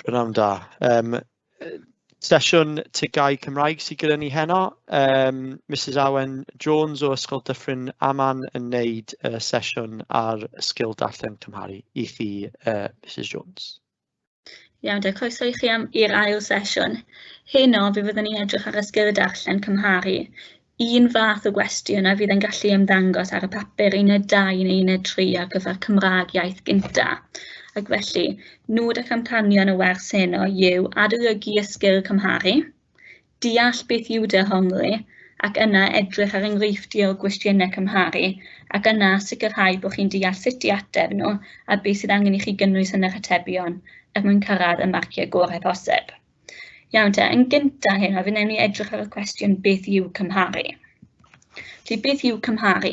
Prynhawn da. Sesiwn TGAU Cymraeg sydd gyda ni heno. Mrs Awen Jones o Ysgol Dyffryn Aman yn wneud y sesiwn ar sgil darllen cymharu. I chi, Mrs Jones. Iawn te, croeso i chi am i'r ail sesiwn. Heno, fe fyddwn ni'n edrych ar y sgil darllen cymharu. Un fath o gwestiwn a fydd yn gallu ymddangos ar y papur uned 2 neu uned 3 ar gyfer Cymraeg iaith gynta. Ac felly, nod ac amcanion y wers heno yw adolygu y sgil cymharu, deall beth yw dehongli, ac yna edrych ar enghreifftiau o gwestiynau cymharu, ac yna sicrhau bod chi'n deall sut i ateb nhw a beth sydd angen i chi gynnwys yn yr atebion er mwyn cyrraedd y marciau gorau posib. Iawn te, yn gyntaf heno, fe wnawn ni edrych ar y cwestiwn beth yw cymharu. Felly, beth yw cymharu?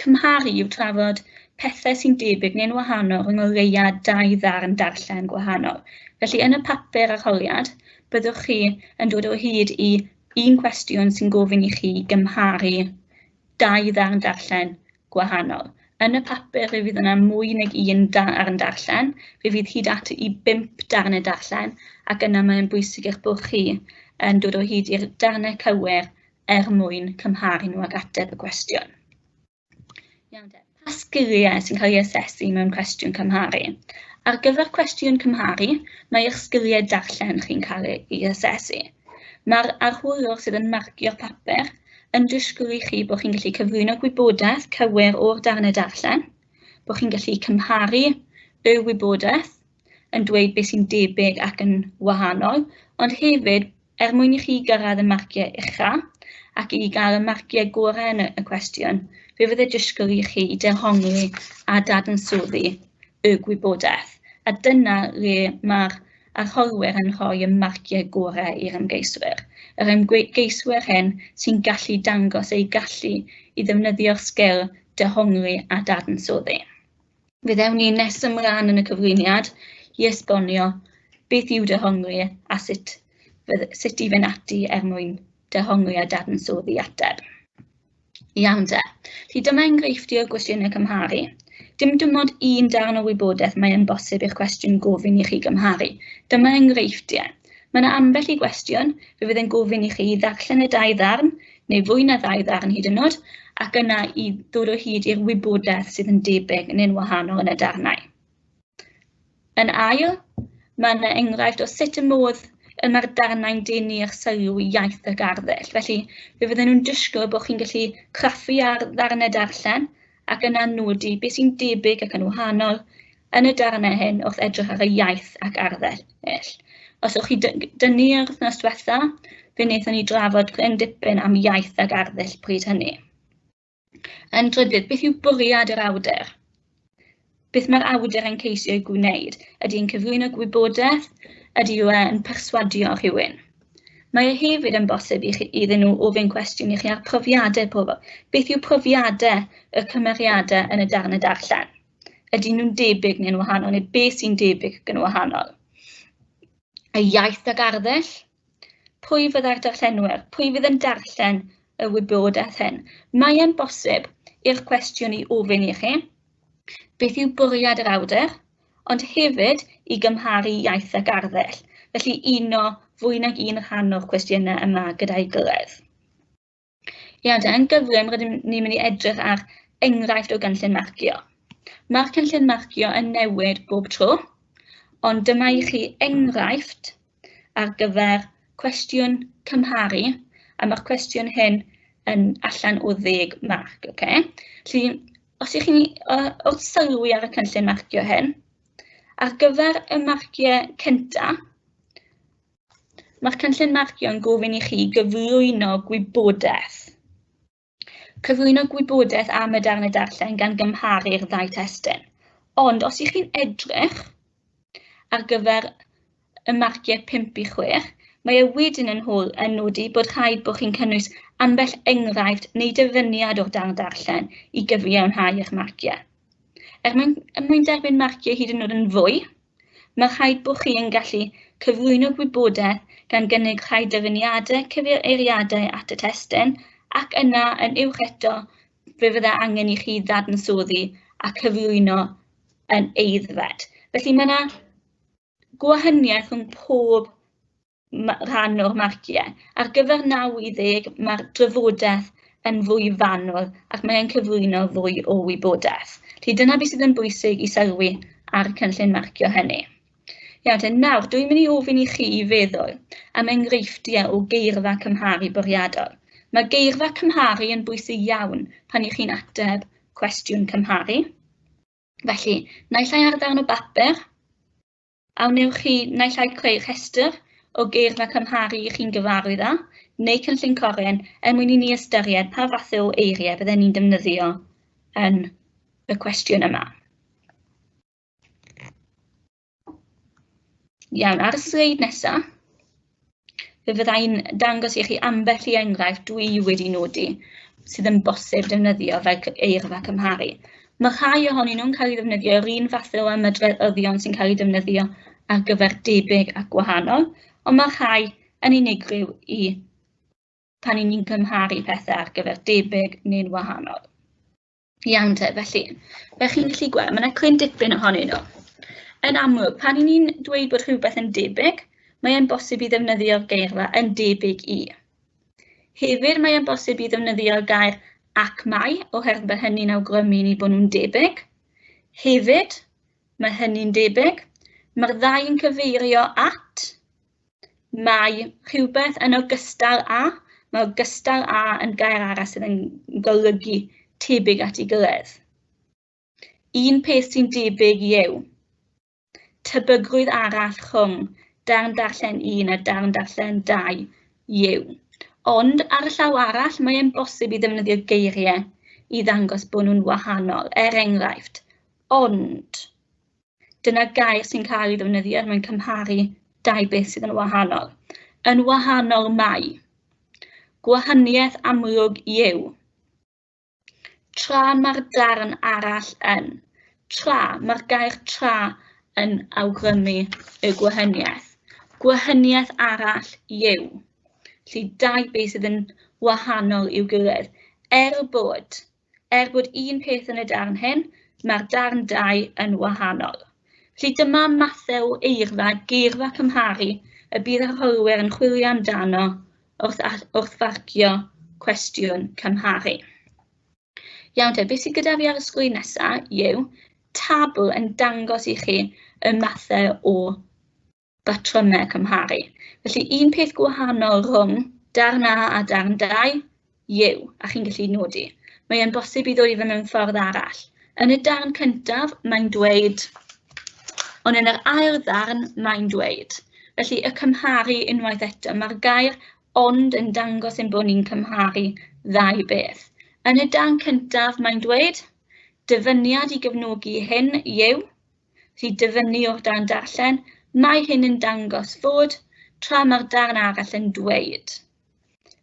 Cymharu yw trafod pethau sy'n debyg neu'n wahanol rhwng o leia dau ddarn darllen gwahanol. Felly, yn y papur arholiad, byddwch chi yn dod o hyd i un cwestiwn sy'n gofyn i chi gymharu dau ddarn darllen gwahanol. Yn y papur fe fydd yna mwy nag un darn darllen, fe fydd hyd at i 5 darnau darllen, ac yna mae'n bwysig eich bod chi yn dod o hyd i'r darnau cywir er mwyn cymharu nhw ag ateb y cwestiwn. Iawn te, pa sgiliau sy'n cael ei asesu mewn cwestiwn cymharu? Ar gyfer cwestiwn cymharu, mae eich sgiliau darllen chi'n cael ei asesu. Mae'r arholiwr sydd yn marcio'r papur yn disgwyl i chi bod chi'n gallu cyflwyno gwybodaeth cywir o'r darnau darllen, bod chi'n gallu cymharu y wybodaeth yn dweud beth sy'n debyg ac yn wahanol, ond hefyd er mwyn i chi gyrraedd y marciau ucha ac i gael y marciau gorau yn y cwestiwn, fe fydde disgwyl i chi dehongli a dadansoddi y gwybodaeth. A dyna le mae'r arholwyr yn rhoi y marciau gorau i'r ymgeiswyr. Yr ymgeiswyr hyn sy'n gallu dangos eu gallu i ddefnyddio'r sgil dehongli a dadansoddi. Fe ddewn ni nes ymlaen yn y cyflwyniad i esbonio beth yw dehongli a sut, sut i fynd ati er mwyn dehongli a dadansoddi ateb. Iawn te. Felly dyma enghreifftiau o gwestiynau cymharu. Dim dim ond un darn o wybodaeth mae yn bosib i'ch cwestiwn gofyn i chi gymharu. Dyma enghreifftiau. Mae yna ambell i gwestiwn, fe fydd yn gofyn i chi ddarllen y dau ddarn, neu fwy na ddau ddarn hyd yn oed, ac yna i ddod o hyd i'r wybodaeth sydd yn debyg neu'n wahanol yn y darnau. Yn ail, mae yna enghraifft o sut y modd y mae'r darnau'n denu eich sylw i iaith ac arddull. Felly, fe fydden nhw'n disgwyl bod chi'n gallu craffu ar ddarnau darllen ac yna nodi beth sy'n debyg ac yn wahanol yn y darnau hyn wrth edrych ar y iaith ac arddull. Os o'ch chi dynnu yr wythnos diwetha, fe wnaethon ni drafod cryn dipyn am iaith ac arddull pryd hynny. Yn drydydd, beth yw bwriad yr awdur? Beth mae'r awdur yn ceisio ei gwneud? Ydy e'n cyflwyno gwybodaeth? Ydy e yn perswadio rhywun? Mae e hefyd yn bosib i chi, iddyn nhw ofyn cwestiwn i chi ar profiadau pobl. Beth yw profiadau y cymeriadau yn y darnau darllen? Ydy nhw'n debyg neu'n wahanol, neu beth sy'n debyg ac yn wahanol? Y iaith ac arddull. Pwy fyddai'r darllenwyr? Pwy fydd yn darllen y wybodaeth hyn? Mae e'n bosib i'r cwestiwn i ofyn i chi beth yw bwriad yr awdur, ond hefyd i gymharu iaith ac arddull. Felly uno fwy nag un rhan o'r cwestiynau yma gyda'i gilydd. Iawn te, yn gyflym rydym ni'n mynd i edrych ar enghraifft o gynllun marcio. Mae'r cynllun marcio yn newid bob tro, ond dyma i chi enghraifft ar gyfer cwestiwn cymharu, a mae'r cwestiwn hyn yn allan o 10 marc. Okay? Felly, os ych chi'n wrth sylwi ar y cynllun marcio hyn, ar gyfer y marciau cyntaf, Mae'r cynllun marcio yn gofyn i chi gyflwyno gwybodaeth. Cyflwyno gwybodaeth am y darnau darllen gan gymharu'r ddau testun. Ond os ych chi'n edrych ar gyfer y marciau 5 i 6, mae e wedyn yn hôl yn nodi bod rhaid bod chi'n cynnwys ambell enghraifft neu dyfyniad o'r darn darllen i gyfiawnhau eich marciau. Er mwyn, er mwyn derbyn marciau hyd yn oed yn fwy, Mae rhaid bod chi yn gallu cyflwyno gwybodaeth gan gynnig rhai dyfyniadau, cyfeiriadau at y testun, ac yna yn uwch eto, fe fydda angen i chi ddadansoddi a cyflwyno yn aeddfed. Felly mae yna gwahaniaeth rhwng pob rhan o'r marciau. Ar gyfer 9 i 10, mae'r drafodaeth yn fwy fanwl ac mae'n cyflwyno fwy o wybodaeth. Felly dyna beth sydd yn bwysig i sylwi ar y cynllun marcio hynny. Iawn te, nawr dwi'n mynd i ofyn i chi i feddwl am enghreifftiau o geirfa cymharu bwriadol. Mae geirfa cymharu yn bwysig iawn pan i chi'n ateb cwestiwn cymharu. Felly, naill ai ar ddarn o bapur, a wnewch chi naill ai creu rhestr o geirfa cymharu i chi'n gyfarwydd â, neu cynllun corin, er mwyn i ni ystyried pa fath o eiriau bydden ni'n defnyddio yn y cwestiwn yma. Iawn, ar y sleid nesaf, fe fyddai'n dangos i chi ambell i enghraifft dwi wedi nodi sydd yn bosib defnyddio fel eirfa cymharu. Mae rhai ohonyn nhw'n cael eu defnyddio yr un fath o ymadroddion sy'n cael eu defnyddio ar gyfer debyg a gwahanol, ond mae rhai yn unigryw i pan 'y ni'n cymharu pethau ar gyfer debyg neu'n wahanol. Iawn te, felly, fel chi'n gallu gweld, mae yna cryn dipyn ohonyn nhw. Yn amlwg, pan 'y ni'n dweud bod rhywbeth yn debyg, mae e'n bosib i ddefnyddio'r geirfa yn debyg i. Hefyd, mae e'n bosib i ddefnyddio'r gair ac mae, oherwydd bod hynny'n awgrymu ni bod nhw'n debyg. Hefyd, mae hynny'n debyg. Mae'r ddau yn cyfeirio at mae rhywbeth yn ogystal â, mae ogystal â yn gair arall sydd yn golygu tebyg at ei gilydd. Un peth sy'n debyg yw tebygrwydd arall rhwng darn darllen 1 a darn darllen 2 yw. Ond ar y llaw arall, mae'n bosib i ddefnyddio geiriau i ddangos bod nhw'n wahanol, er enghraifft, ond. Dyna gair sy'n cael ei ddefnyddio er mwyn cymharu dau beth sydd yn wahanol. Yn wahanol mae. Gwahaniaeth amlwg yw. Tra mae'r darn arall yn. Tra, mae'r gair tra yn awgrymu y gwahaniaeth. Gwahaniaeth arall yw. Felly dau beth sydd yn wahanol i'w gilydd. Er bod un peth yn y darn hyn, mae'r darn 2 yn wahanol. Felly dyma mathau o eirfa, geirfa cymharu, y bydd arholwyr yn chwilio amdano wrth farcio cwestiwn cymharu. Iawn te, beth sydd gyda fi ar y sgrin nesaf yw tabl yn dangos i chi y mathau o batrymau cymharu. Felly un peth gwahanol rhwng darn A a darn 2 yw, a chi'n gallu nodi. Mae e'n bosib i ddod i fe mewn ffordd arall. Yn y darn cyntaf, mae'n dweud, ond yn yr ail ddarn, mae'n dweud. Felly, y cymharu unwaith eto, mae'r gair ond yn dangos ein bod ni'n cymharu ddau beth. Yn y darn cyntaf, mae'n dweud, dyfyniad i gefnogi hyn yw, felly dyfynnu o'r darn darllen, mae hyn yn dangos fod, tra mae'r darn arall yn dweud.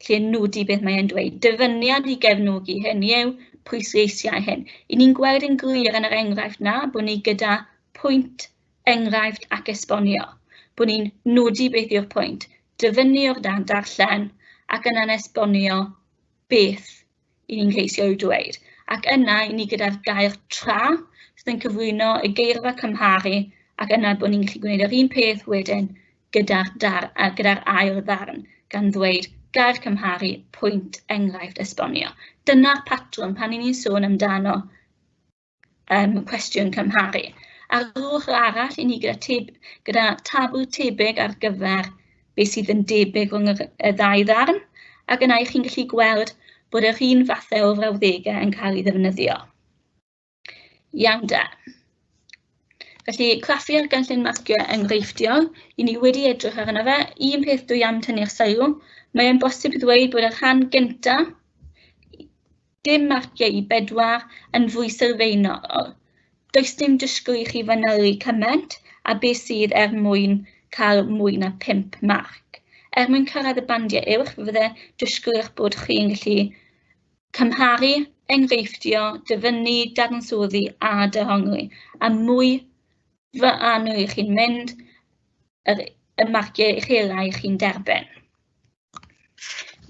Lle nodi beth mae'n dweud. Dyfyniad i gefnogi hyn yw pwysleisiau hyn. I ni'n gweld yn glir yn yr enghraifft na bod ni gyda pwynt, enghraifft ac esbonio. Bod ni'n nodi beth yw'r pwynt, dyfynnu o'r darn darllen ac yna'n esbonio beth i ni'n ceisio i'w dweud. Ac yna i ni gyda'r gair tra sydd yn cyflwyno y geirfa cymharu ac yna bod ni'n gallu gwneud yr un peth wedyn gyda'r ail ddarn, gan ddweud gair cymharu, pwynt, enghraifft, esbonio. Dyna'r patrwm pan 'y ni'n sôn amdano cwestiwn cymharu. Ar yr ochr arall, i ni gyda tabl tebyg ar gyfer beth sydd yn debyg rhwng y ddau ddarn, ac yna i chi'n gallu gweld bod yr un fathau o frawddegau yn cael ei ddefnyddio. Iawn de. Felly, craffu ar gynllun marcio enghreifftiol, i ni wedi edrych arno fe. Un peth dwi am tynnu'r sylw, mae'n bosib ddweud bod y rhan gyntaf, dim marciau i 4, yn fwy sylfaenol. Does dim disgwyl i chi fanylu cymaint a beth sydd er mwyn cael mwy na 5 marc. Er mwyn cyrraedd y bandiau uwch, fe fydde disgwyl eich bod chi'n gallu cymharu, enghreifftio, dyfynnu, dadansoddi a dehongli. A mwy fy anw i chi'n mynd, y marciau uchelau chi'n derbyn.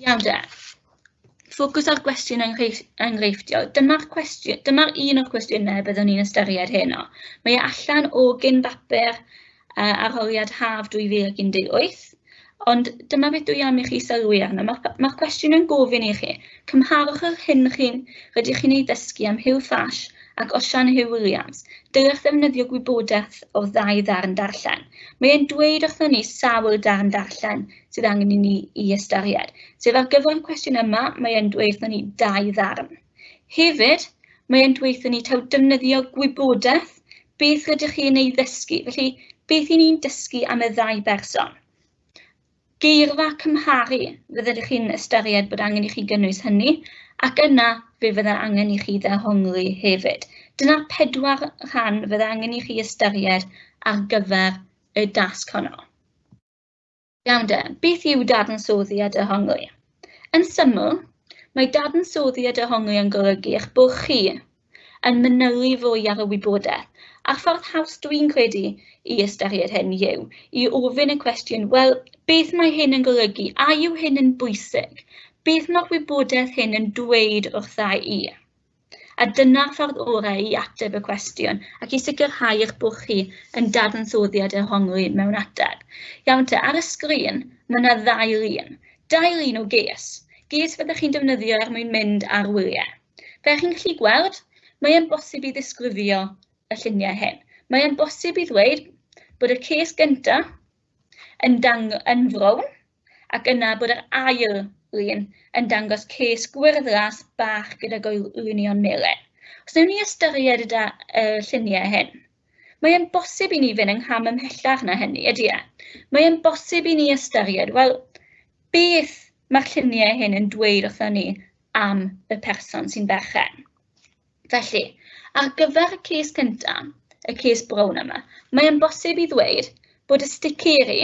Iawn de. Ffocws ar gwestiwn enghreifftiol. Dyma'r un o'r cwestiynau byddwn ni'n ystyried heno. Mae e allan o gyn bapur arholiad haf 2018, ond dyma beth dwi am i chi sylwi arno. Mae'r cwestiwn yn gofyn i chi, cymharwch yr hyn rydych chi'n ei ddysgu am Hugh Fash ac Osian Huw Williams. Dylech ddefnyddio gwybodaeth o'r ddau ddarn darllen. Mae e'n dweud wrthon ni sawl darn darllen sydd angen i ni i ystyried. Sef ar gyfer y cwestiwn yma, mae e'n dweud wrthon ni 2 ddarn. Hefyd, mae e'n dweud wrthon ni taw defnyddio gwybodaeth, beth rydych chi'n ei ddysgu. Felly, beth i ni'n dysgu am y ddau berson? Geirfa cymharu, fyddech chi'n ystyried bod angen i chi gynnwys hynny, ac yna fe fydda angen i chi ddehongli hefyd. Dyna'r 4 rhan fydda angen i chi ystyried ar gyfer y dasg honno. Iawn de, beth yw dadansoddi a dehongli? Yn syml, mae dadansoddi a dehongli yn golygu eich bod chi yn manylu fwy ar y wybodaeth. A'r ffordd haws dwi'n credu i ystyried hyn yw i ofyn y cwestiwn, wel, beth mae hyn yn golygu? A yw hyn yn bwysig? Beth mae'r wybodaeth hyn yn dweud wrtha i? A dyna'r ffordd orau i ateb y cwestiwn ac i sicrhau eich bod chi yn dadansoddi a dehongli mewn ateb. Iawn te, ar y sgrin, mae yna 2 lun. 2 lun o ges. Ges fyddech chi'n defnyddio er mwyn mynd ar wyliau. Fel chi'n gallu gweld, mae e'n bosib i ddisgrifio y lluniau hyn. Mae e'n bosib i ddweud bod y ces gyntaf yn frown ac yna bod yr ail lun yn dangos ces gwyrddlas bach gyda golwynion melyn. Os wnawn ni ystyried y lluniau hyn, mae e'n bosib i ni fynd yng ngham ymhellach na hynny, ydy e? Mae e'n bosib i ni ystyried, wel, beth mae'r lluniau hyn yn dweud wrthon ni am y person sy'n berchen? Felly, ar gyfer y ces cyntaf, y ces brown yma, mae e'n bosib i ddweud bod y sticeri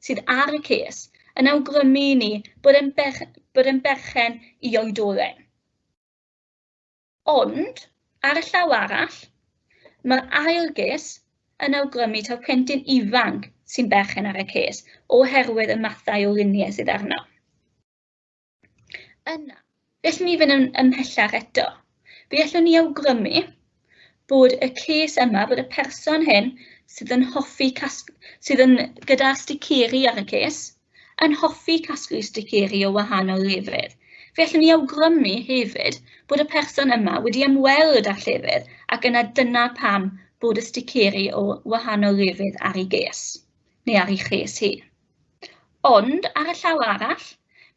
sydd ar y ces yn awgrymu i ni bod e'n berchen i oedolyn. Ond, ar y llaw arall, mae'r ail ges yn awgrymu taw plentyn ifanc sy'n berchen ar y ces oherwydd y mathau o luniau sydd arno. Yna, fe allwn ni fynd ymhellach eto. Fe allwn ni awgrymu bod y ces yma, bod y person hyn sydd yn hoffi sydd yn gyda sticeri ar y ces, yn hoffi casglu sticeri o wahanol lefydd. Fe allwn ni awgrymu hefyd bod y person yma wedi ymweld â'r llefydd ac yna dyna pam bod y sticeri o wahanol lefydd ar ei ges, neu ar ei ches hi. Ond ar y llaw arall,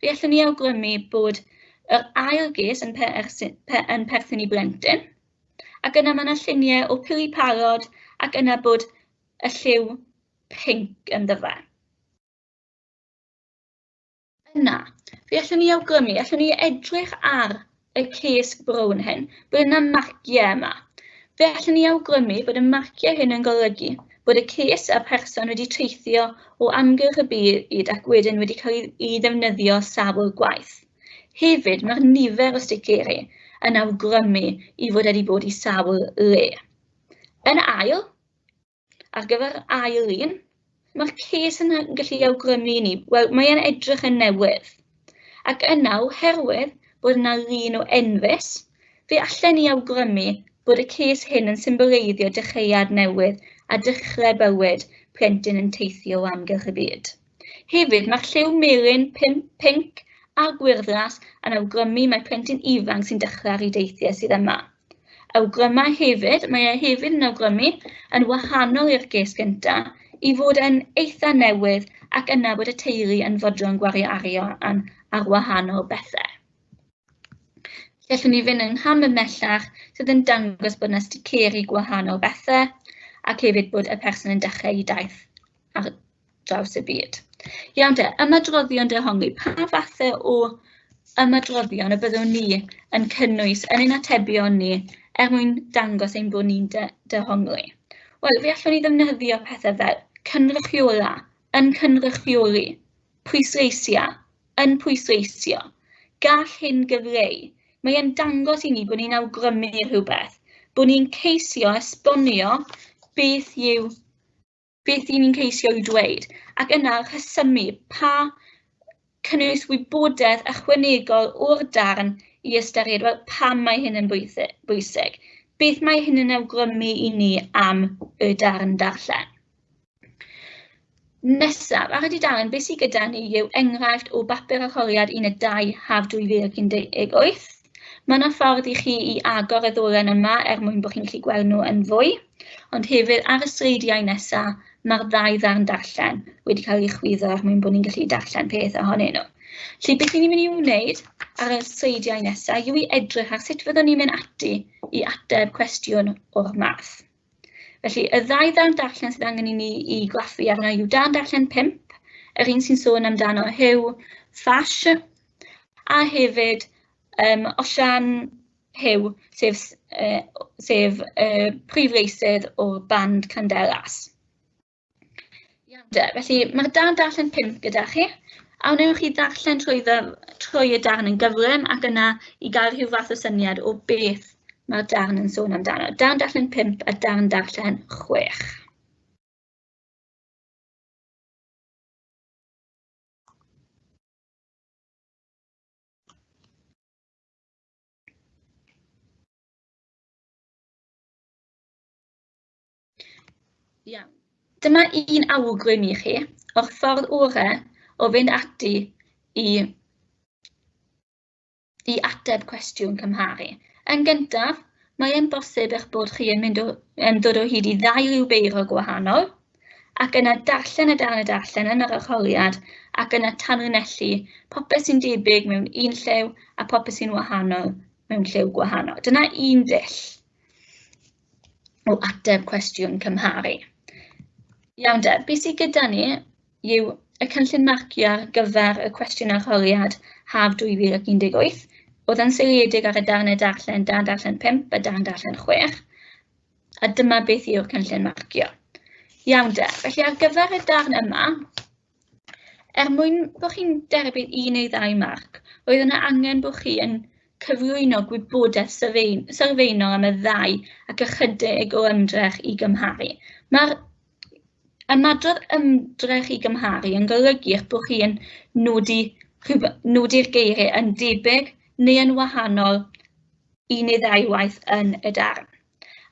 fe allwn ni awgrymu bod yr ail ges yn perthyn i blentyn, ac yna mae yna lluniau o pili palod ac yna bod y lliw pinc ynddo fe. Yna, fe allwn ni awgrymu, allwn ni edrych ar y ces brown hyn, bod yna marciau yma. Fe allwn ni awgrymu bod y marciau hyn yn golygu bod y ces a'r person wedi teithio o amgylch y byd ac wedyn wedi cael ei ddefnyddio sawl gwaith. Hefyd, mae'r nifer o sticeri yn awgrymu i fod wedi bod i sawl le. Yn ail, ar gyfer ail un, mae'r ces yn gallu awgrymu i ni, wel, mae e'n edrych yn newydd. Ac yna, oherwydd bod yna lun o enfys, fe allen ni awgrymu bod y ces hyn yn symboleiddio dechreuad newydd a dechrau bywyd plentyn yn teithio o amgylch y byd. Hefyd, mae'r lliw melyn, pinc a gwyrddlas yn awgrymu mae plentyn ifanc sy'n dechrau ar ei deithiau sydd yma. Awgryma hefyd, mae e hefyd yn awgrymu yn wahanol i'r ges gyntaf i fod yn eitha newydd ac yna bod y teulu yn fodlon gwario arian ar wahanol bethau. Gallwn ni fynd yng ngham ymhellach sydd yn dangos bod yna sticeri gwahanol bethau ac hefyd bod y person yn dechrau ei daith ar draws y byd. Iawn te, ymadroddion dehongli. Pa fathau o ymadroddion y byddwn ni yn cynnwys yn ein atebion ni er mwyn dangos ein bod ni'n dehongli? Wel, fe allwn ni ddefnyddio pethau fel cynrychiola, yn cynrychioli, pwysleisia, yn pwysleisio. Gall hyn gyfleu. Mae e'n dangos i ni bod ni'n awgrymu rhywbeth, bod ni'n ceisio esbonio beth i ni'n ceisio i dweud, ac yna rhesymu pa cynnwys wybodaeth ychwanegol o'r darn i ystyried, wel, pam mae hyn yn bwysig, beth mae hyn yn awgrymu i ni am y darn darllen. Nesaf, ar y dudalen, beth sydd gyda ni yw enghraifft o bapur arholiad Uned 2 Haf 2018. Mae yna ffordd i chi i agor y ddolen yma er mwyn bod chi'n gallu gweld nhw yn fwy, ond hefyd ar y sleidiau nesaf, mae'r ddau ddarn darllen wedi cael eu chwyddo er mwyn bod ni'n gallu darllen peth ohonyn nhw. Felly, beth ni'n mynd i wneud ar y sleidiau nesaf yw i edrych ar sut fyddwn ni'n mynd ati i ateb cwestiwn o'r math. Felly, y ddau ddarn darllen sydd angen i ni i graffu arno yw darn darllen 5, yr un sy'n sôn amdano Huw Ffash, a hefyd Osian Huw, sef prif leisydd o'r band Candelas. Iawn de, felly mae'r darn darllen 5 gyda chi, a wnewch chi ddarllen trwy y darn yn gyflym ac yna i gael rhyw fath o syniad o beth mae'r darn yn sôn amdano. Darn darllen 5 a darn darllen 6. Iawn. Dyma un awgrym i chi o'r ffordd orau o fynd ati i ateb cwestiwn cymharu. Yn gyntaf, mae e'n bosib eich bod chi yn dod o hyd i ddau liw beiro gwahanol, ac yna darllen y darn y darllen yn yr arholiad, ac yna tanlinellu popeth sy'n debyg mewn un lliw a popeth sy'n wahanol mewn lliw gwahanol. Dyna un dull o ateb cwestiwn cymharu. Iawn de, beth sydd gyda ni yw y cynllun marcio ar gyfer y cwestiwn arholiad Haf 2018, oedd yn seiliedig ar y darnau darllen, darn darllen 5 a darn darllen 6, a dyma beth yw'r cynllun marcio. Iawn de, felly ar gyfer y darn yma, er mwyn bod chi'n derbyn 1 neu 2 marc, roedd yna angen bod chi yn cyflwyno gwybodaeth sylfaenol am y ddau ac ychydig o ymdrech i gymharu. Mae'r ymadrodd ymdrech i gymharu yn golygu eich bod chi yn nodi'r geiriau yn debyg neu yn wahanol 1 neu 2 waith yn y darn.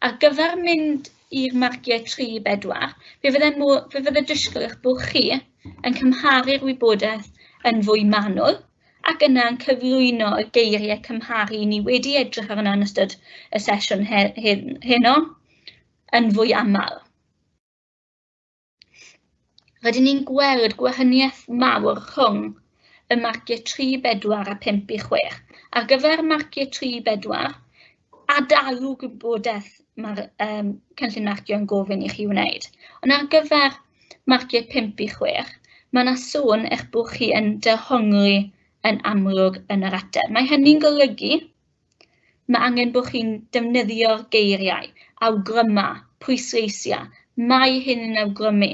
Ar gyfer mynd i'r marciau 3 i 4, fe fydde disgwyl eich bod chi yn cymharu'r wybodaeth yn fwy manwl ac yna yn cyflwyno y geiriau cymharu ni wedi edrych arno yn ystod y sesiwn heno yn fwy aml. Rydyn ni'n gweld gwahaniaeth mawr rhwng y marciau 3, 4 a 5 i 6. Ar gyfer marciau 3, 4, adalw gwybodaeth mae'r cynllun marcio yn gofyn i chi wneud. Ond ar gyfer marciau 5 i 6, mae yna sôn eich bod chi yn dehongli yn amlwg yn yr ateb. Mae hynny'n golygu mae angen bod chi'n defnyddio'r geiriau, awgryma, pwysleisia, mae hyn yn awgrymu,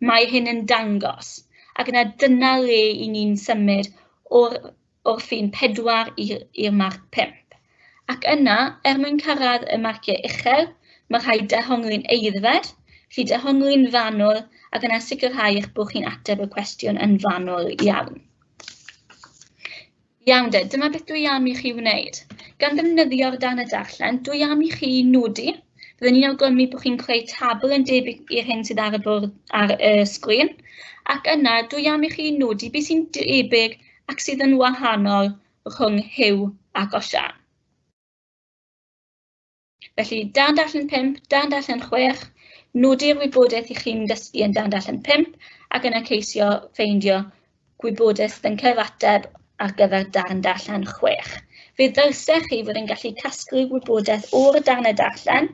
mae hyn yn dangos, ac yna dyna le i ni'n symud o'r ffin 4 i'r marc 5. Ac yna, er mwyn cyrraedd y marciau uchel, mae rhaid dehongli'n aeddfed, felly dehongli'n fanwl, ac yna sicrhau eich bod chi'n ateb y cwestiwn yn fanwl iawn. Iawn de, dyma beth dwi am i chi wneud. Gan ddefnyddio'r darn y darllen, dwi am i chi nodi. Byddwn ni'n awgrymu bod chi'n creu tabl yn debyg i'r hyn sydd ar y bwrdd ar y sgrin. Ac yna, dwi am i chi nodi beth sy'n debyg ac sydd yn wahanol rhwng Huw ac Osian. Felly, darn darllen 5, darn darllen 6, nodi'r wybodaeth i chi'n dysgu yn darn darllen 5, ac yna ceisio ffeindio gwybodaeth sydd yn cyfateb ar gyfer darn darllen 6. Fe ddylsech chi fod yn gallu casglu gwybodaeth o'r darnau darllen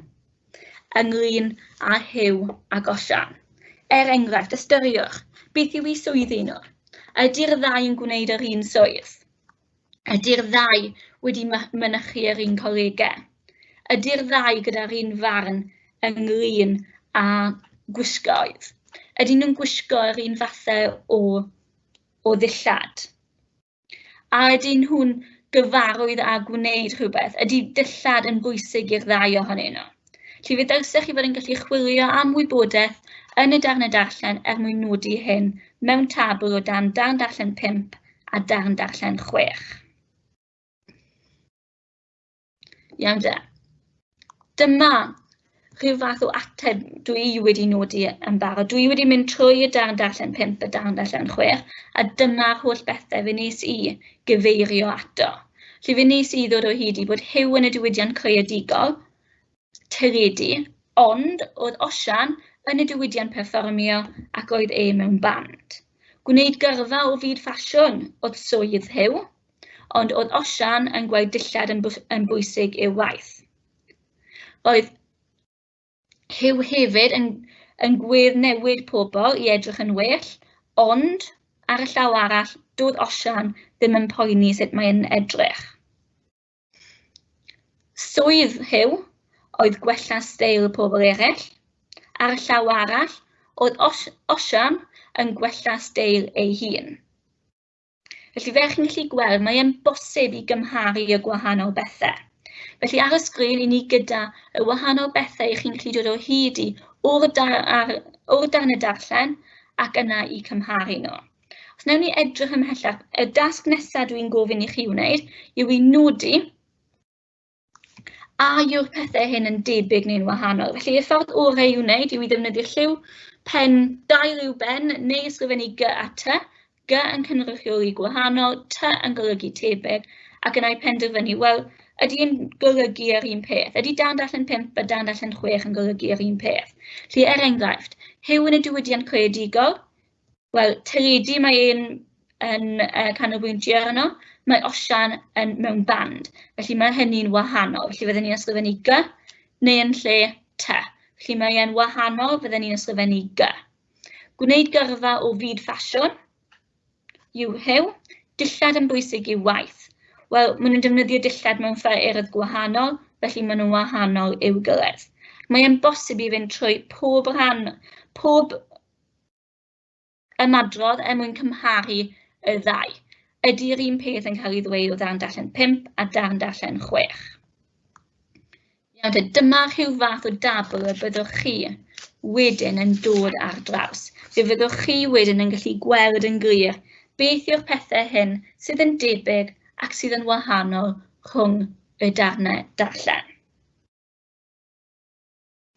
ynglyn â Huw ac Osian. Er enghraifft, ystyriwch, beth yw eu swyddi nhw? Ydy'r ddau yn gwneud yr un swydd? Ydy'r ddau wedi mynychu yr un colegau? Ydy'r ddau gyda'r un farn ynglyn â gwisgoedd? Ydyn nhw'n gwisgo yr un fathau o ddillad? A ydyn nhw'n gyfarwydd â gwneud rhywbeth? Ydy dillad yn bwysig i'r ddau ohonyn nhw? Felly fe ddylsech chi fod yn gallu chwilio am wybodaeth yn y darnau darllen er mwyn nodi hyn mewn tabl o dan darn darllen 5 a darn darllen 6. Iawn de. Dyma rhyw fath o ateb dwi wedi nodi yn barod. Dwi wedi mynd trwy y darn darllen 5 a darn darllen 6, a dyma'r holl bethau fe wnes i gyfeirio ato. Felly fe wnes i ddod o hyd i bod Huw yn y diwydiant creadigol, teledu, ond oedd Osian yn y diwydiant perfformio ac oedd e mewn band. Gwneud gyrfa o fyd ffasiwn oedd swydd Huw, ond oedd Osian yn gweld dillad yn bwysig i'w waith. Oedd Huw hefyd yn gweddnewid pobl i edrych yn well, ond ar y llaw arall, doedd Osian ddim yn poeni sut mae'n edrych. Swydd Huw oedd gwella steil pobl eraill. Ar y llaw arall, oedd Osian yn gwella steil ei hun. Felly fel chi'n gallu gweld, mae e'n bosib i gymharu y gwahanol bethau. Felly ar y sgrin, i ni gyda y wahanol bethau chi'n gallu dod o hyd i o'r darn y darllen ac yna i cymharu nhw. Os wnawn ni edrych ymhellach, y dasg nesaf dwi'n gofyn i chi wneud yw i nodi a yw'r pethau hyn yn debyg neu'n wahanol. Felly y ffordd orau i'w wneud yw i ddefnyddio lliw pen, dau liw ben neu ysgrifennu G a T. G yn cynrychioli gwahanol, T yn golygu tebyg, ac yna i penderfynu, wel, ydy yn golygu yr un peth? Ydy darn darllen 5 a darn darllen 6 yn golygu yr un peth? Felly, er enghraifft, Huw yn y diwydiant creadigol, wel, teledu mae e'n yn canolbwyntio arno, mae Osian yn mewn band, felly mae hynny'n wahanol. Felly fydden ni'n ysgrifennu G neu yn lle T. Felly mae e'n wahanol, fydden ni'n ysgrifennu G. Gwneud gyrfa o fyd ffasiwn yw Huw, dillad yn bwysig i'w waith. Wel, maen nhw'n defnyddio dillad mewn ffyrdd gwahanol, felly maen nhw'n wahanol i'w gilydd. Mae e'n bosib i fynd trwy pob rhan, pob ymadrodd er mwyn cymharu y ddau. Ydy'r un peth yn cael ei ddweud o darn darllen 5 a darn darllen 6? Iawn te, dyma rhyw fath o dabl y byddwch chi wedyn yn dod ar draws. Fe fyddwch chi wedyn yn gallu gweld yn glir beth yw'r pethau hyn sydd yn debyg ac sydd yn wahanol rhwng y darnau darllen.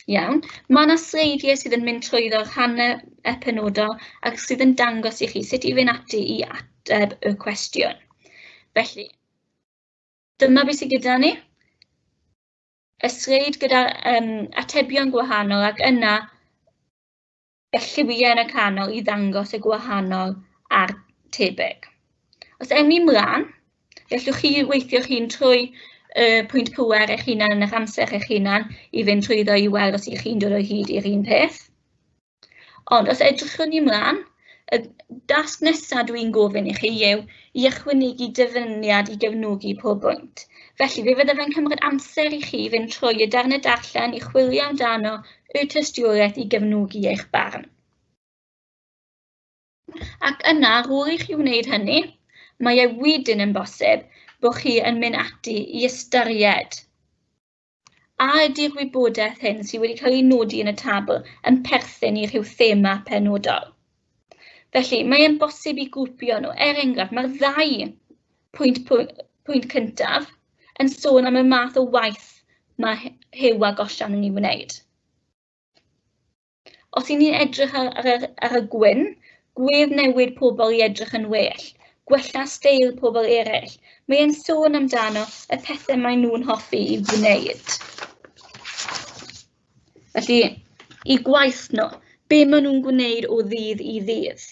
Iawn, mae yna sleidiau sydd yn mynd trwyddo rhannau penodol ac sydd yn dangos i chi sut i fynd ati i ateb y cwestiwn. Felly, dyma beth sydd gyda ni. Y sleid gyda atebion gwahanol ac yna y lliwiau yn y canol i ddangos y gwahanol a'r tebyg. Os ewn ni mlaen, gallwch chi weithio chi'n trwy y pwynt pŵer eich hunan yn eich amser eich hunan i fynd trwyddo i weld os ych chi'n dod o hyd i'r un peth. Ond os edrychwn ni mlaen, y dasg nesaf dwi'n gofyn i chi yw i ychwanegu dyfyniad i gefnogi pob bwynt. Felly, fe fydde fe'n cymryd amser i chi fynd trwy y darnau darllen i chwilio amdano y tystiolaeth i gefnogi eich barn. Ac yna, ar ôl i chi wneud hynny, mae e wedyn yn bosib bod chi yn mynd ati i ystyried a ydy'r wybodaeth hyn sydd wedi cael ei nodi yn y tabl yn perthyn i rhyw thema penodol. Felly, mae e'n bosib i grwpio nhw. Er enghraifft, mae'r ddau pwynt cyntaf yn sôn am y math o waith mae Huw ac Osian yn ei wneud. Os 'y ni'n edrych ar y gwyn, gweddnewid pobl i edrych yn well, gwella steil pobl eraill, mae e'n sôn amdano y pethau maen nhw'n hoffi i wneud. Felly, i gwaith nhw, be maen nhw'n gwneud o ddydd i ddydd.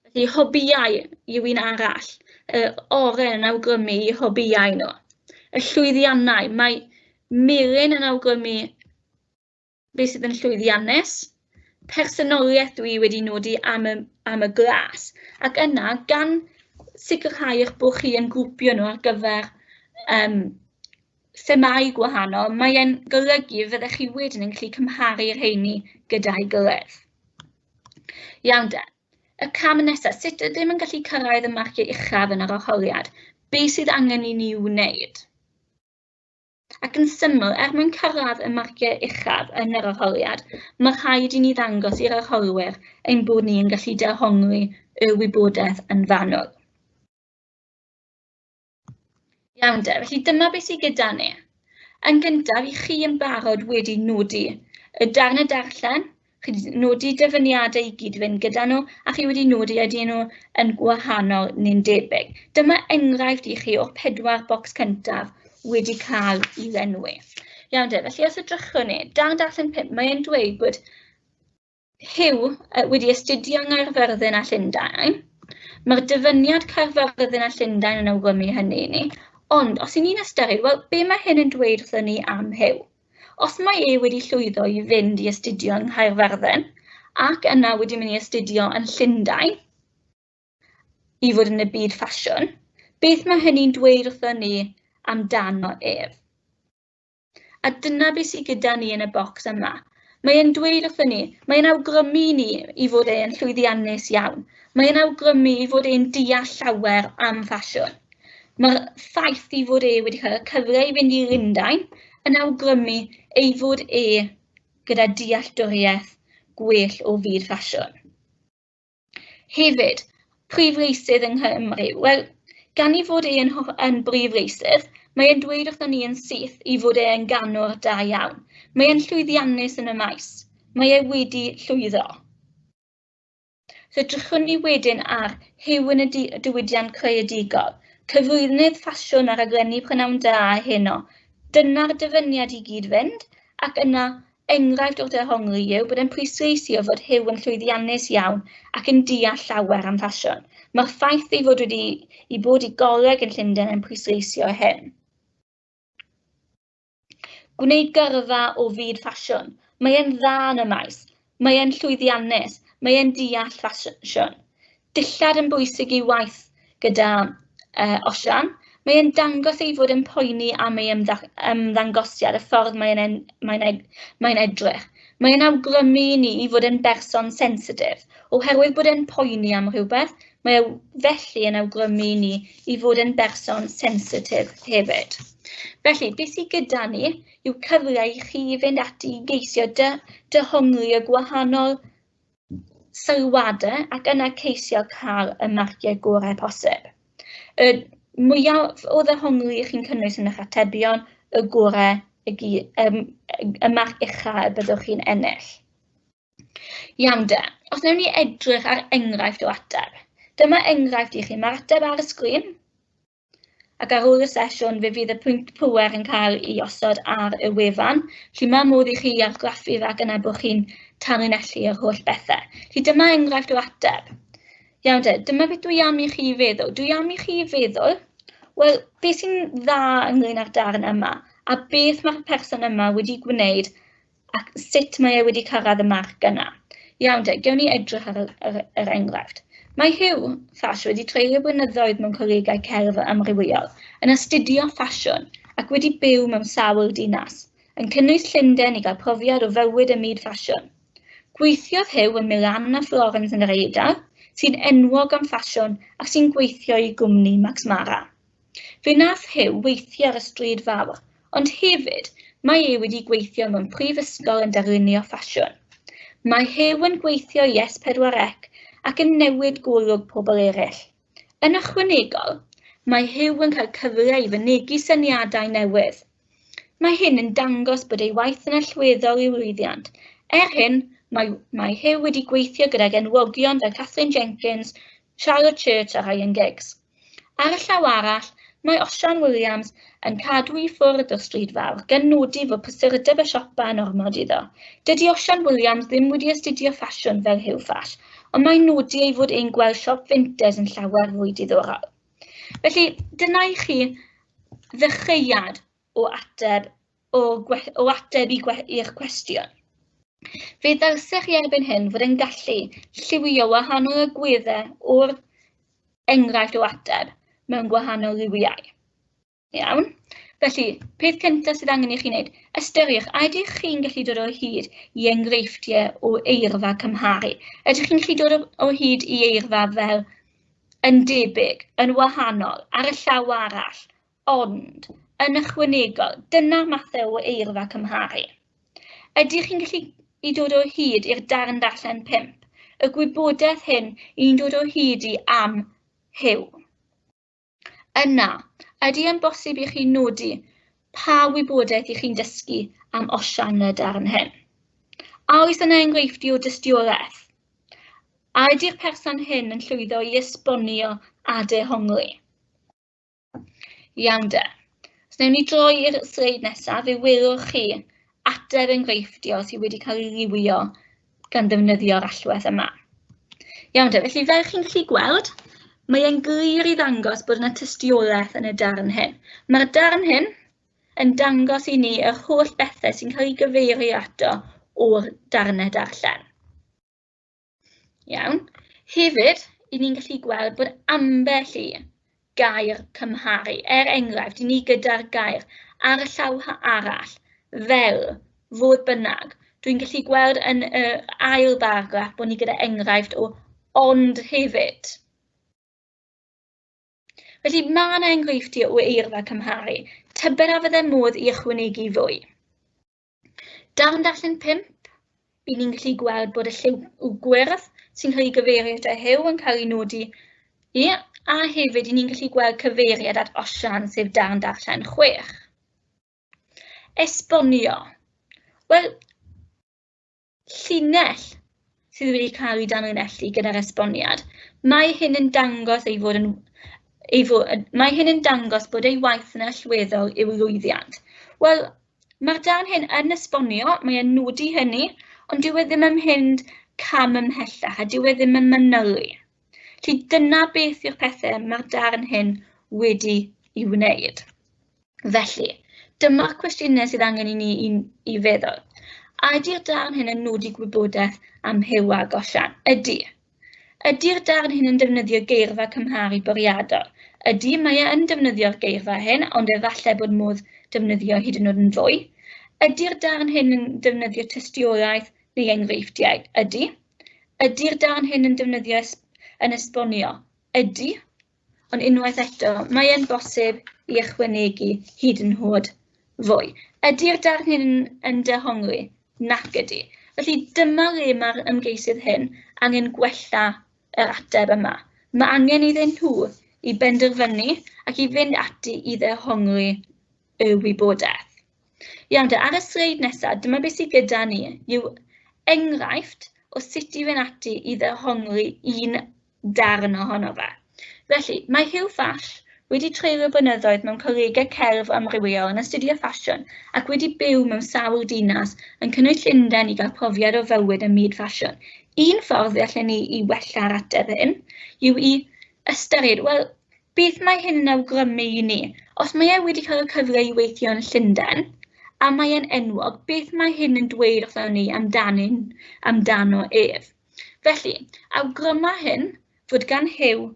Felly, hobïau yw un arall, y oren yn awgrymu i hobïau nhw. Y llwyddiannau, mae melyn yn awgrymu beth sydd yn llwyddiannus, personoliaeth dwi wedi nodi am y glas, ac yna gan sicrhau eich bod chi yn grwpio nhw ar gyfer themâu gwahanol, mae e'n golygu fyddech chi wedyn yn gallu cymharu'r rheini gyda'i gilydd. Iawn de, y cam nesaf, sut ydym yn gallu cyrraedd y marciau uchaf yn yr arholiad? Be sydd angen i ni wneud? Ac yn syml, er mwyn cyrraedd y marciau uchaf yn yr arholiad, mae rhaid i ni ddangos i'r arholwyr ein bod ni yn gallu dehongli y wybodaeth yn fanwl. Iawn de, felly dyma beth sydd gyda ni. Yn gyntaf, i chi yn barod wedi nodi y darnau darllen, chi wedi nodi dyfyniadau i gyd fynd gyda nhw, a chi wedi nodi ydyn nhw yn gwahanol neu'n debyg. Dyma enghraifft i chi o'r 4 bocs cyntaf wedi cael ei lenwi. Iawn de, felly os edrychwn ni, darn darllen 5, mae'n dweud bod Huw wedi astudio yng Nghaerfyrddin a Llundain. Mae'r dyfyniad Caerfyrddin a Llundain yn awgrymu hynny i ni, ond os 'y ni'n ystyried, wel, be mae hyn yn dweud wrthon ni am Huw? Os mae e wedi llwyddo i fynd i astudio yng Nghaerfyrddin ac yna wedi mynd i astudio yn Llundain i fod yn y byd ffasiwn, beth mae hynny'n dweud wrthon ni amdano ef? A dyna beth sydd gyda ni yn y bocs yma. Mae e'n dweud wrthon ni, mae e'n awgrymu i ni i fod e'n llwyddiannus iawn. Mae e'n awgrymu i fod e'n deall llawer am ffasiwn. Mae'r ffaith i fod e wedi cael y cyfle i fynd i Lundain yn awgrymu ei fod e gyda dealltwriaeth gwell o fyd ffasiwn. Hefyd, prif leisydd yng Nghymru. Wel, gan ei fod e yn brif leisydd, mae e'n dweud wrthon ni yn syth i fod e'n ganwr da iawn. Mae e'n llwyddiannus yn y maes. Mae e wedi llwyddo. So edrychwn ni wedyn ar Huw yn y diwydiant creadigol. Cyflwynydd ffasiwn ar raglenni Prynawn Da heno. Dyna'r dyfyniad i gyd fynd, ac yna enghraifft o'r dehongli yw bod e'n pwysleisio fod Huw yn llwyddiannus iawn ac yn deall llawer am ffasiwn. Mae'r ffaith ei fod wedi i bod i goleg yn Llundain yn pwysleisio hyn. Gwneud gyrfa o fyd ffasiwn. Mae e'n dda yn y maes. Mae e'n llwyddiannus. Mae e'n deall ffasiwn. Dillad yn bwysig i waith gyda Osian. Mae e'n dangos ei fod yn poeni am ei ymddangosiad, y ffordd mae'n mae edrych. Mae e'n awgrymu i ni i fod yn berson sensitif. Oherwydd bod e'n poeni am rhywbeth, mae e felly yn awgrymu i ni i fod yn berson sensitif hefyd. Felly, beth sydd gyda ni yw cyfle i chi fynd ati i geisio dehongli y gwahanol sylwadau ac yna ceisio cael y marciau gorau posib. Y mwyaf o ddehongli chi'n cynnwys yn eich atebion, y gorau, y marc ucha y byddwch chi'n ennill. Iawn de, os wnawn ni edrych ar enghraifft o ateb. Dyma enghraifft i chi, mae'r ateb ar y sgrin, ac ar ôl y sesiwn fe fydd y pwynt pŵer yn cael ei osod ar y wefan, lle mae modd i chi argraffu fe ac yna bod chi'n tanlinellu yr holl bethau. Felly dyma enghraifft o ateb. Iawn te, dyma beth dwi am i chi feddwl. Dwi am i chi feddwl, wel, beth sy'n dda ynglyn â'r darn yma, a beth mae'r person yma wedi gwneud ac sut mae e wedi cyrraedd y marc yna. Iawn te, gewn ni edrych ar yr enghraifft. Mae Huw Ffash wedi treulio blynyddoedd mewn colegau celf amrywiol, yn astudio ffasiwn ac wedi byw mewn sawl dinas, yn cynnwys Llundain i gael profiad o fywyd ym myd ffasiwn. Gweithiodd Huw yn Milan a Florence yn yr Eidal, sy'n enwog am ffasiwn ac sy'n gweithio i gwmni Max Mara. Fe wnaeth Huw weithio ar y stryd fawr, ond hefyd mae e wedi gweithio mewn prifysgol yn darlunio ffasiwn. Mae Huw yn gweithio i S4C ac yn newid golwg pobl eraill. Yn ychwanegol, mae Huw yn cael cyfle i fynegi syniadau newydd. Mae hyn yn dangos bod ei waith yn allweddol i'w lwyddiant. Er hyn, mae Huw wedi gweithio gydag enwogion fel Katherine Jenkins, Charlotte Church a Ryan Giggs. Ar y llaw arall, mae Osian Williams yn cadw i ffwrdd o'r stryd fawr, gan nodi fod prysurdeb y siopa yn ormod iddo. Dydy Osian Williams ddim wedi astudio ffasiwn fel Huw Ffash, ond mae'n nodi ei fod e'n gweld siop vintage yn llawer fwy diddorol. Felly, dyna i chi ddechreuad o ateb, o ateb i'ch cwestiwn. Fe ddylsech chi erbyn hyn fod yn gallu lliwio wahanol agweddau o'r enghraifft o ateb mewn gwahanol liwiau. Iawn? Felly, peth cyntaf sydd angen i chi wneud, ystyriwch, a ydych chi'n gallu dod o hyd i enghreifftiau o eirfa cymharu? Ydych chi'n gallu dod o hyd i eirfa fel yn debyg, yn wahanol, ar y llaw arall, ond yn ychwanegol, dyna'r mathau o eirfa cymharu. Ydych chi'n gallu i dod o hyd i'r darn darllen 5, y gwybodaeth hyn i'n dod o hyd i am Huw? Yna, ydy e'n bosib i chi nodi Pa wybodaeth i chi'n dysgu am Osian y darn hyn? A oes yna enghreifftiau o dystiolaeth? A ydy'r person hyn yn llwyddo i esbonio a dehongli? Iawn de. Os wnawn ni droi i'r sleid nesaf, fe welwch chi ateb enghreifftiol sydd wedi cael ei liwio gan ddefnyddio'r allwedd yma. Iawn de, felly fel chi'n gallu gweld, mae e'n glir i ddangos bod yna tystiolaeth yn y darn hyn. Mae'r darn hyn yn dangos i ni yr holl bethau sy'n cael ei gyfeirio ato o'r darnau darllen. Iawn. Hefyd, 'y ni'n gallu gweld bod ambell i gair cymharu. Er enghraifft, 'y ni gyda'r gair ar y llaw arall, fel, fodd bynnag. Dwi'n gallu gweld yn yr ail baragraff bod ni gyda enghraifft o ond hefyd. Felly, mae yna enghreifftiau o eirfa cymharu. Tybed a fydde modd i ychwanegu fwy? Darn darllen 5, 'y ni'n gallu gweld bod y lliw gwyrdd sy'n cael ei gyfeirio at Huw yn cael ei nodi, ie, a hefyd 'y ni'n gallu gweld cyfeiriad at Osian, sef darn darllen 6. Esbonio. Wel, llinell sydd wedi cael ei danlinellu gyda'r esboniad. Mae hyn yn dangos ei fod yn ei fod, mae hyn yn dangos bod ei waith yn allweddol i'w lwyddiant. Wel, mae'r darn hyn yn esbonio, mae e'n nodi hynny, ond dyw e ddim yn mynd cam ymhellach a dyw e ddim yn manylu. Felly dyna beth yw'r pethau mae'r darn hyn wedi ei wneud. Felly, dyma'r cwestiynau sydd angen i ni i feddwl. A ydy'r darn hyn yn nodi gwybodaeth am Huw ag Osian? Ydy. Ydy'r darn hyn yn defnyddio geirfa cymharu bwriadol? Ydy, mae e yn defnyddio'r geirfa hyn, ond efallai bod modd defnyddio hyd yn oed yn fwy. Ydy'r darn hyn yn defnyddio tystiolaeth neu enghreifftiau? Ydy. Ydy'r darn hyn yn defnyddio yn esbonio? Ydy. Ond unwaith eto, mae e'n bosib i ychwanegu hyd yn oed fwy. Ydy'r darn hyn yn dehongli? Nac ydy. Felly dyma le mae'r ymgeisydd hyn angen gwella yr ateb yma. Mae angen iddyn nhw i benderfynu ac i fynd ati i ddehongli y wybodaeth. Iawn de, ar y sleid nesaf, dyma beth sydd gyda ni yw enghraifft o sut i fynd ati i ddehongli un darn ohono fe. Felly, mae Huw Ffash wedi treulio blynyddoedd mewn colegau celf amrywiol yn astudio ffasiwn ac wedi byw mewn sawl dinas, yn cynnwys Llundain i gael profiad o fywyd ym myd ffasiwn. Un ffordd allen ni i wella'r ateb hyn yw i ystyried, wel, beth mae hyn yn awgrymu i ni? Os mae e wedi cael y cyfle i weithio yn Llundain, a mae e'n enwog, beth mae hyn yn dweud wrthon ni amdano ef? Felly, awgryma hyn fod gan Huw,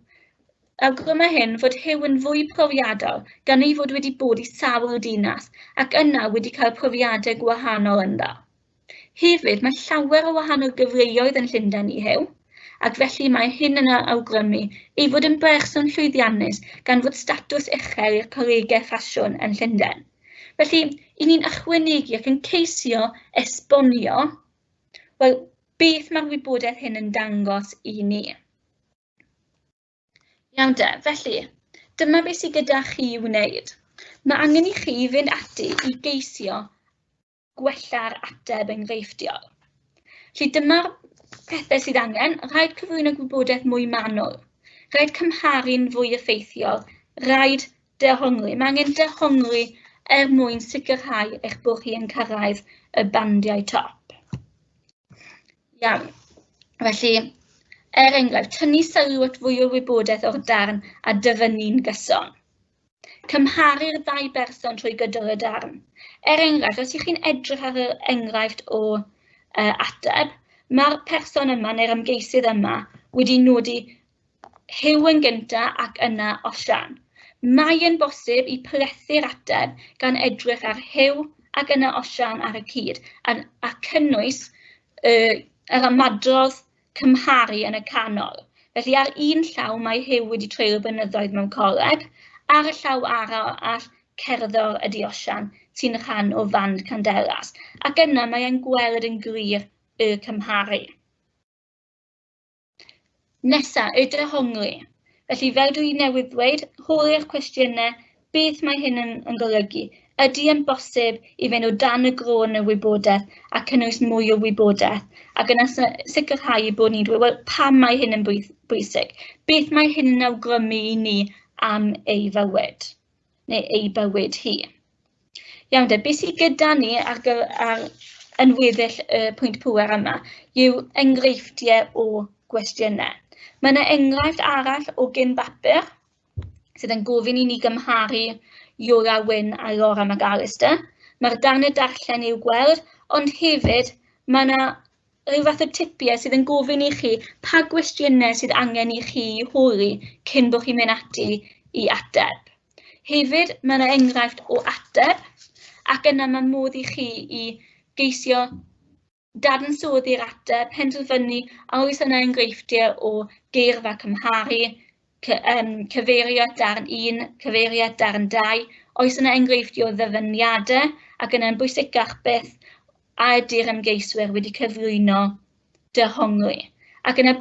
awgryma hyn fod Huw yn fwy profiadol gan ei fod wedi bod i sawl dinas ac yna wedi cael profiadau gwahanol ynddo. Hefyd, mae llawer o wahanol gyfleoedd yn Llundain i Huw, ac felly mae hyn yn awgrymu ei fod yn berson llwyddiannus gan fod statws uchel i'r colegau ffasiwn yn Llundain. Felly, 'y ni'n ychwanegu ac yn ceisio esbonio, wel, beth mae'r wybodaeth hyn yn dangos i ni. Iawn de, felly, dyma beth sydd gyda chi i'w wneud. Mae angen i chi fynd ati i geisio gwella'r ateb enghreifftiol. Felly dyma'r pethau sydd angen: rhaid cyflwyno gwybodaeth mwy manwl, rhaid cymharu'n fwy effeithiol, rhaid dehongli. Mae angen dehongli er mwyn sicrhau eich bod chi yn cyrraedd y bandiau top. Iawn, felly, er enghraifft, tynnu sylw at fwy o wybodaeth o'r darn a dyfynnu'n gyson. Cymharu'r ddau berson trwy gydol y darn. Er enghraifft, os ych chi'n edrych ar yr enghraifft o ateb, mae'r person yma neu'r ymgeisydd yma wedi nodi Huw yn gyntaf ac yna Osian. Mae'n bosib i plethu'r ateb gan edrych ar Huw ac yna Osian ar y cyd a cynnwys yr ymadrodd cymharu yn y canol. Felly ar un llaw mae Huw wedi treulio blynyddoedd mewn coleg, ar y llaw arall cerddor ydy Osian sy'n rhan o fand Candelas, ac yna mae e'n gweld yn glir y cymharu. Nesa, y dehongli. Felly, fel dwi newydd ddweud, holi'r cwestiynau, beth mae hyn yn golygu? Ydy e'n bosib i fynd o dan y groen y wybodaeth a cynnwys mwy o wybodaeth, ac yna sicrhau bod ni'n dweud, wel, pam mae hyn yn bwysig? Beth mae hyn yn awgrymu i ni am ei fywyd, neu ei bywyd hi? Iawn de, beth sydd gyda ni ar yn weddill y pwynt pŵer yma yw enghreifftiau o gwestiynau. Mae yna enghraifft arall o gyn bapur sydd yn gofyn i ni gymharu Iora Wyn a Laura McAllister. Mae'r darnau darllen i'w gweld, ond hefyd mae yna rhyw fath o tipiau sydd yn gofyn i chi pa gwestiynau sydd angen i chi holi cyn bod chi'n mynd ati i ateb. Hefyd, mae yna enghraifft o ateb, ac yna mae modd i chi i geisio dadansoddi'r ateb, penderfynu a oes yna enghreifftiau o geirfa cymharu, cyfeiriad darn 1, cyfeiriad darn 2, oes yna enghreifftiau o ddyfyniadau, ac yna'n bwysicach byth, a ydy'r ymgeiswyr wedi cyflwyno dehongli. Ac yna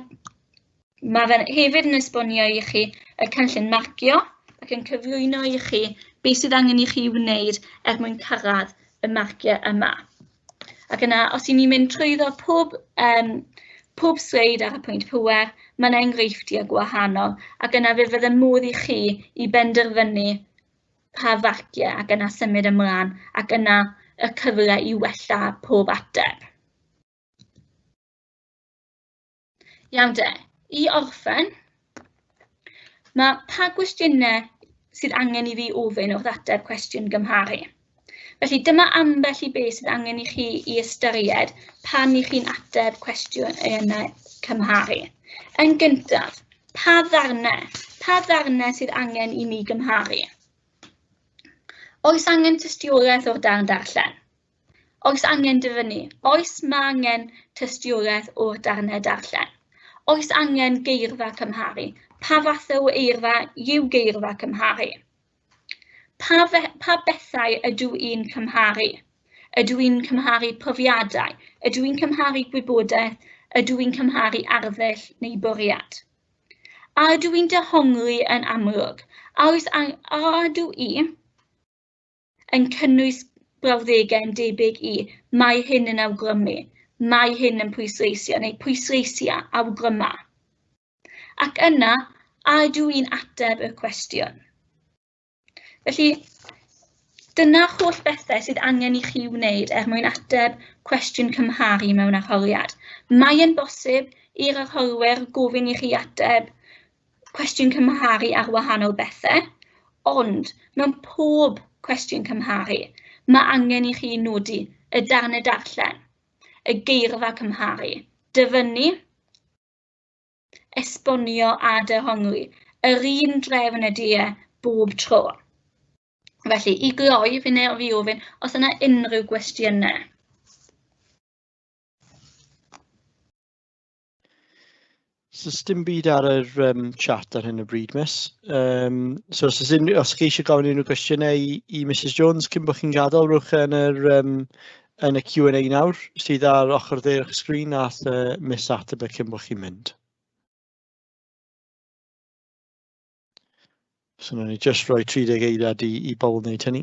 mae fe hefyd yn esbonio i chi y cynllun marcio ac yn cyflwyno i chi beth sydd angen i chi wneud er mwyn cyrraedd y marciau yma. Ac yna, os 'y ni'n mynd trwyddo pob sleid ar y pwynt pŵer, mae yna enghreifftiau gwahanol, ac yna fe fydde modd i chi i benderfynu pa farciau ac yna symud ymlaen, ac yna y cyfle i wella pob ateb. Iawn de, i orffen, mae pa gwestiynau sydd angen i fi ofyn wrth ateb cwestiwn gymharu? Felly dyma ambell i beth sydd angen i chi i ystyried pan i chi'n ateb cwestiynau cymharu. Yn gyntaf, pa ddarnau sydd angen i mi gymharu? Oes angen tystiolaeth o'r darn darllen? Oes angen dyfynnu? Oes mae angen tystiolaeth o'r darnau darllen? Oes angen geirfa cymharu? Pa fath o eirfa yw geirfa cymharu? Pa bethau ydw i'n cymharu? Ydw i'n cymharu profiadau? Ydw i'n cymharu gwybodaeth? Ydw i'n cymharu arddull neu bwriad? A ydw i'n dehongli yn amlwg? A ydw i yn cynnwys brawddegau yn debyg i mae hyn yn awgrymu, mae hyn yn pwysleisio, neu pwysleisio awgryma? Ac yna, a ydw i'n ateb y cwestiwn? Felly, dyna'r holl bethau sydd angen i chi wneud er mwyn ateb cwestiwn cymharu mewn arholiad. Mae'n bosib i'r arholwyr gofyn i chi ateb cwestiwn cymharu ar wahanol bethau, ond mewn pob cwestiwn cymharu, mae angen i chi nodi y darnau darllen, y geirfa cymharu, dyfynnu, esbonio a dehongli. Yr un drefn ydy e bob tro. Felly, i gloi, fi neu fi ofyn, os yna unrhyw gwestiynau. So, dim byd ar yr chat ar hyn o bryd, miss. So, os oes unrhyw, os chi eisiau gofyn unrhyw gwestiynau i Mrs Jones cyn bod chi'n gadael, rhowch yn yr, yn y Q&A nawr, sydd ar ochr dde o'ch sgrin, a all Miss ateb e cyn bod chi'n mynd. So, wnawn ni jyst rhoi 30 eiliad i bobl wneud hynny.